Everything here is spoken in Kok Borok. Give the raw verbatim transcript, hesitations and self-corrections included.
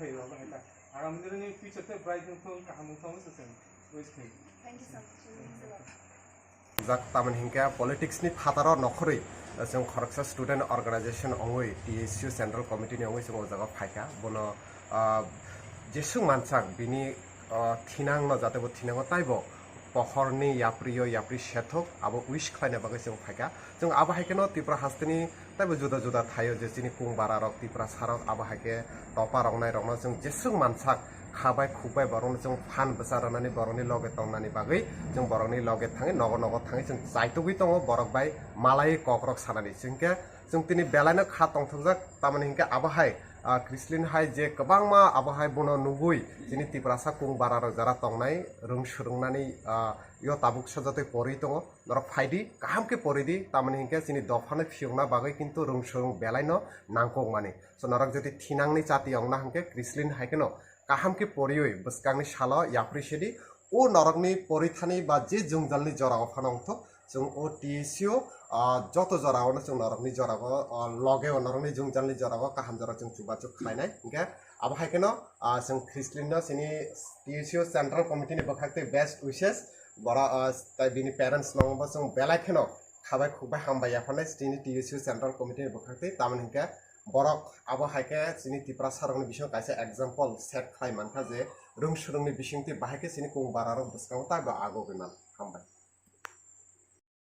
Agamni future te bright wngthung, kaham wngthung, se se wish khayo. Thank you so much. Jak tamani hinkhe politics ni phataro nokhorwi chwng khoroksa student organization ongwi T S U Central Committee ni ongwi chwng o jaga phaikha. Bono, ah, jeswk mansak bini, ah, thinangno jate bo thinango taibo pohorni yaprio yapri sethok abo wish khlaina bagwi chwng phaikha. Chwng abo hai kheno Tripura hasteni taibo juda juda thaio je chini kung bararok Tiprasarok abo hai khe topa roknairokno chwng jeswk mansak kha bai khuk bai borokno chwng phan bwsa rwnani borokni loge tongnani bagwi chwng borokni loge thangwi nogo nogo thangwi chwng chaitugwi tongo borok bai malai kokrok sanani. Chwng khe chwng tini belaino kha tongthokjak tamani hinkhe abo hai, ah, Chrislin hai je kwbangma abo hai bono nugwi chini Tiprasa kung bararok jara tongnai rwng swrwngnani, ah, yo tabuk sajatwi porwi tongo. Norok phaidi, kaham khe poridi, tamoni hinkhe chini dophano phiyokna bagwi kintu rwng swrwng belaino nangkukmani. So norok jodi thinangni chati ongna hinkhe Chrislin hai kheno kaham khe poriwi bwskangni salo yapri sidi, o norokni porithani ba je jwngjalni jorao phano wngthok, chwng o T S U, ah, joto joraono chwng norokni jorao, ah, logeo norokni jwngjalni jorao kaham jora chwng chubachu khlainai. Hinkhe abo hai kheno, ah, chwng Chrislinno chini T S U Central Committee ni bwkhaktwi best wishes. Bora, ah, tai bini parents no bo chwng belai kheno khabai khukbai hambai yapharnai chini T S U Central Committee ni bwkhaktwi, tamoni hinkhe borok abo hai khe chini Tiprasa rokni bisingo kaisa example set khlai mankha je rwng swrwngni bisingtwi bahai khe chini kung bararok bwskango taibo agogwi man. Hambai.